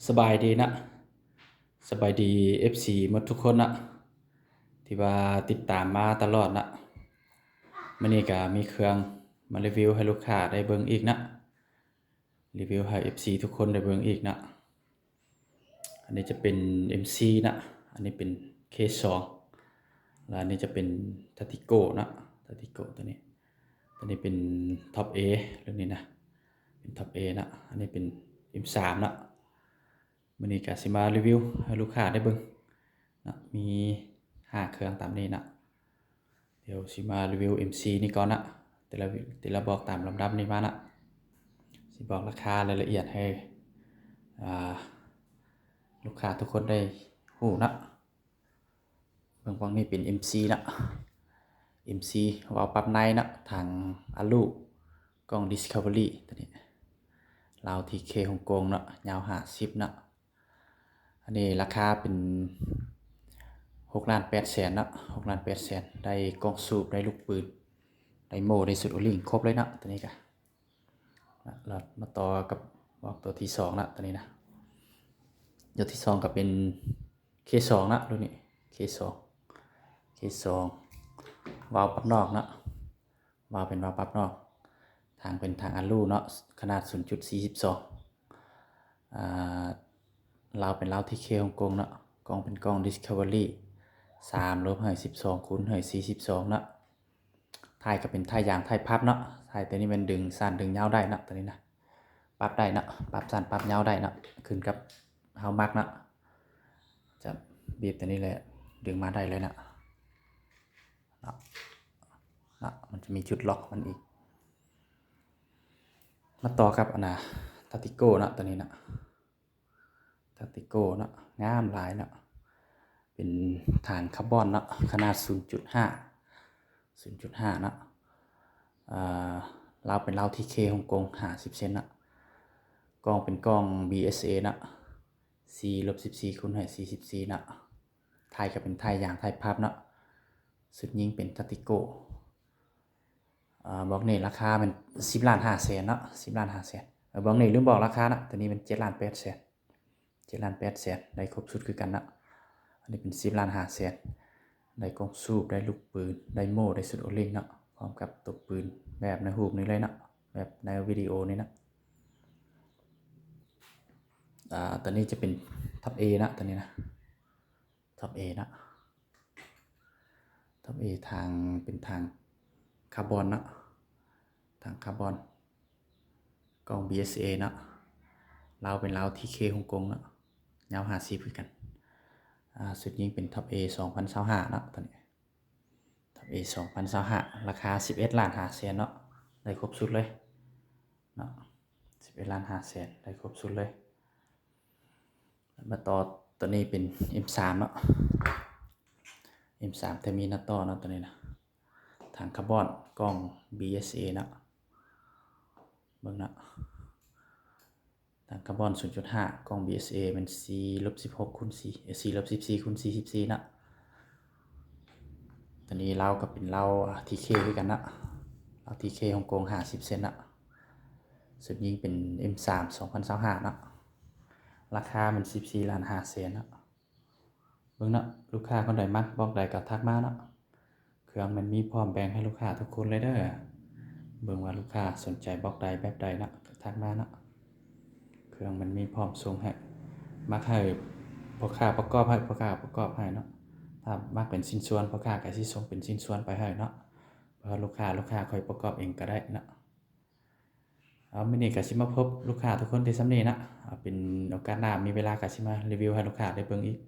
ສະບາຍດີນະ ສະບາຍດີເອັຟຊີໝົດທຸກຄົນນະ ທີ່ວ່າຕິດຕາມມາຕະຫຼອດນະ. ມື້ນີ້ກະມີເຄື່ອງມາຣີວິວໃຫ້ລູກຄ້າໄດ້ເບິ່ງອີກນະ ຣີວິວໃຫ້ເອັຟຊີທຸກຄົນໄດ້ເບິ່ງອີກນະ. ອັນນີ້ຈະເປັນເອັມຊີນະ ອັນນີ້ເປັນເຄສອງ ແລະອັນນີ້ຈະເປັນທາຕິໂກນະ ທາຕິໂກຕົວນີ້ ຕົວນີ້ເປັນທັອບເອ ລຸ້ນນີ້ນະ ເປັນທັອບເອນະ. ອັນນີ້ເປັນເອັມສາມນະ. ມື້ນີ້ກະຊິມາຣີວິວໃຫ້ລູກຄ້າໄດ້ເບິ່ງນະ ມີຫ້າເຄື່ອງຕາມນີ້ນະ. ດຽວຊິມາຣີວິວເອັມຊີນີ້ກ່ອນນະ ແຕ່ລະ ແຕ່ລະບອກຕາມລຳດັບນີ້ມານະ ຊິບອກລາຄາລາຍລະອຽດໃຫ້ ອ່າ ລູກຄ້າທຸກຄົນໄດ້ຮູ້ນະ. ເບິ່ງ ເບິ່ງນີ້ເປັນເອັມຊີນະ ເອັມຊີ ວາວປັບໃນນະ ຖັງອາລູ ກ້ອງດິສຄັບເວີຣີ ຕົວນີ້ ລາວທີເຄຮົງກົງເນາະ ຍາວຫ້າສິບນະ. ອັນນີ້ລາຄາເປັນຫົກລ້ານແປດແສນເນາະ ຫົກລ້ານແປດແສນ ໄດ້ກ້ອງສູບ ໄດ້ລູກປືນ ໄດ້ໂມ່ ໄດ້ຊຸດໂອລິງ ຄົບເລີຍເນາະ ຕົວນີ້ກະ. ແລ້ວມາຕໍ່ກັບບອກຕົວທີສອງນະ ຕົວນີ້ນະ ຕົວທີສອງກະເປັນເຄສອງນະ ລຸ້ນນີ້ເຄສອງ ເຄສອງ ວາວປັບນອກເນາະ ວາວເປັນວາວປັບນອກ ຖັງເປັນຖັງອາລູເນາະ ຂະໜາດສູນຈຸດສີ່ສິບສອງ ອ່າ ລາວເປັນລາວທີເຄຮົງກົງເນາະ ກ້ອງເປັນກ້ອງດິສຄັບເວີຣີ ສາມລົບໃຫ້ສິບສອງຄູນໃຫ້ສີ່ສິບສອງເນາະ. ທ້າຍກະເປັນທ້າຍຢາງທ້າຍພັບເນາະ ທ້າຍຕົວນີ້ແມ່ນດຶງສັ້ນດຶງຍາວໄດ້ເນາະ ຕົວນີ້ນະ ປັບໄດ້ເນາະ ປັບສັ້ນປັບຍາວໄດ້ເນາະ ຂຶ້ນກັບເຮົາມັກເນາະ. ຈະບີບຕົວນີ້ແຫຼະ ດຶງມາໄດ້ເລີຍເນາະ ເນາະ ເນາະ ມັນຈະມີຈຸດລັອກມັນອີກ. ມາຕໍ່ກັບອັນນະ ທາຕິໂກເນາະ ຕົວນີ້ເນາະ ທາຕິໂກເນາະ ງາມຫຼາຍເນາະ ເປັນຖັງຄາບອນເນາະ ຂະໜາດສູນຈຸດຫ້າ ສູນຈຸດຫ້າເນາະ. ອ່າ ລາວເປັນລາວທີເຄຮົງກົງ ຫ້າສິບເຊັນເນາະ ກ້ອງເປັນກ້ອງບີເອສເອເນາະ ສີ່ລົບສິບສີ່ຄູນໃຫ້ສີ່ສິບສີ່ເນາະ. ທ້າຍກະເປັນທ້າຍຢາງທ້າຍພັບເນາະ ຊຸດຍິງເປັນທາຕິໂກ. ອ່າ ບອກນີ້ລາຄາແມ່ນສິບລ້ານຫ້າແສນເນາະ ສິບລ້ານຫ້າແສນ. ເອີ ບອກນີ້ລືມບອກລາຄາເນາະ ຕົວນີ້ແມ່ນເຈັດລ້ານແປດແສນ ເຈັດລ້ານແປດແສນ ໄດ້ຄົບຊຸດຄືກັນເນາະ. ອັນນີ້ເປັນສິບລ້ານຫ້າແສນ ໄດ້ກ້ອງສູບ ໄດ້ລູກປືນ ໄດ້ໂມ່ ໄດ້ຊຸດໂອລິງເນາະ ພ້ອມກັບຕົວປືນແບບໃນຮູບນີ້ເລີຍເນາະ ແບບໃນວິດີໂອນີ້ເນາະ. ອ່າ ຕົວນີ້ຈະເປັນທັອບເອເນາະ ຕົວນີ້ນະ ທັອບເອເນາະ ທັອບເອ ຖັງເປັນຖັງຄາບອນເນາະ ຖັງຄາບອນ ກ້ອງບີເອສເອເນາະ ລາວເປັນລາວທີເຄຮົງກົງເນາະ ຍາວຫ້າສິບຄືກັນ. ອ່າ ຊຸດຍິງເປັນທັອບເອສອງພັນຊາວຫ້າເນາະ ຕົວນີ້ທັອບເອສອງພັນຊາວຫ້າ ລາຄາສິບເອັດລ້ານຫ້າແສນເນາະ ໄດ້ຄົບຊຸດເລີຍເນາະ ສິບເອັດລ້ານຫ້າແສນ ໄດ້ຄົບຊຸດເລີຍ. ມາຕໍ່ ຕົວນີ້ເປັນເອັມສາມເນາະ ເອັມສາມ ແຕ່ມີໜ້າຕໍ່ເນາະ ຕົວນີ້ນະ ຖັງຄາບອນ ກ້ອງບີເອສເອເນາະ ເບິ່ງເນາະ ຖັງຄາບອນສູນຈຸດຫ້າ ກ້ອງບີເອສເອແມ່ນສີ່ລົບສິບຫົກຄູນສີ່ ເອີ ສີ່ລົບສິບສີ່ຄູນສີ່ສິບສີ່ເນາະ. ຕົວນີ້ລາວກະເປັນລາວທີເຄຄືກັນເນາະ ລາວທີເຄຮົງກົງ ຫ້າສິບເຊັນເນາະ ຊຸດຍິງເປັນເອັມສາມ ສອງພັນຊາວຫ້າເນາະ ລາຄາແມ່ນສິບສີ່ລ້ານຫ້າແສນເນາະ. ເບິ່ງເນາະ ລູກຄ້າຄົນໃດມັກບອກໃດກະທັກມາເນາະ ເຄື່ອງມັນມີພ້ອມແບ່ງໃຫ້ລູກຄ້າທຸກຄົນເລີຍເດີ. ເບິ່ງວ່າລູກຄ້າສົນໃຈບອກໃດແບບໃດເນາະ ກະທັກມາເນາະ ເຄື່ອງມັນມີພ້ອມສົ່ງໃຫ້ ມັກໃຫ້ພໍ່ຄ້າປະກອບໃຫ້ ພໍ່ຄ້າປະກອບໃຫ້ເນາະ ຖ້າມັກເປັນຊິ້ນສ່ວນ ພໍ່ຄ້າກະຊິສົ່ງເປັນຊິ້ນສ່ວນໄປໃຫ້ເນາະ ເພື່ອລູກຄ້າ ລູກຄ້າຄ່ອຍປະກອບເອງກະໄດ້ເນາະ. ເອົາ ມື້ນີ້ກະຊິມາພົບລູກຄ້າທຸກຄົນແຕ່ສ່ຳນີ້ນະ ເອົາ ເປັນໂອກາດໜ້າມີເວລາກະຊິມາຣີວິວໃຫ້ລູກຄ້າໄດ້ເບິ່ງອີກ.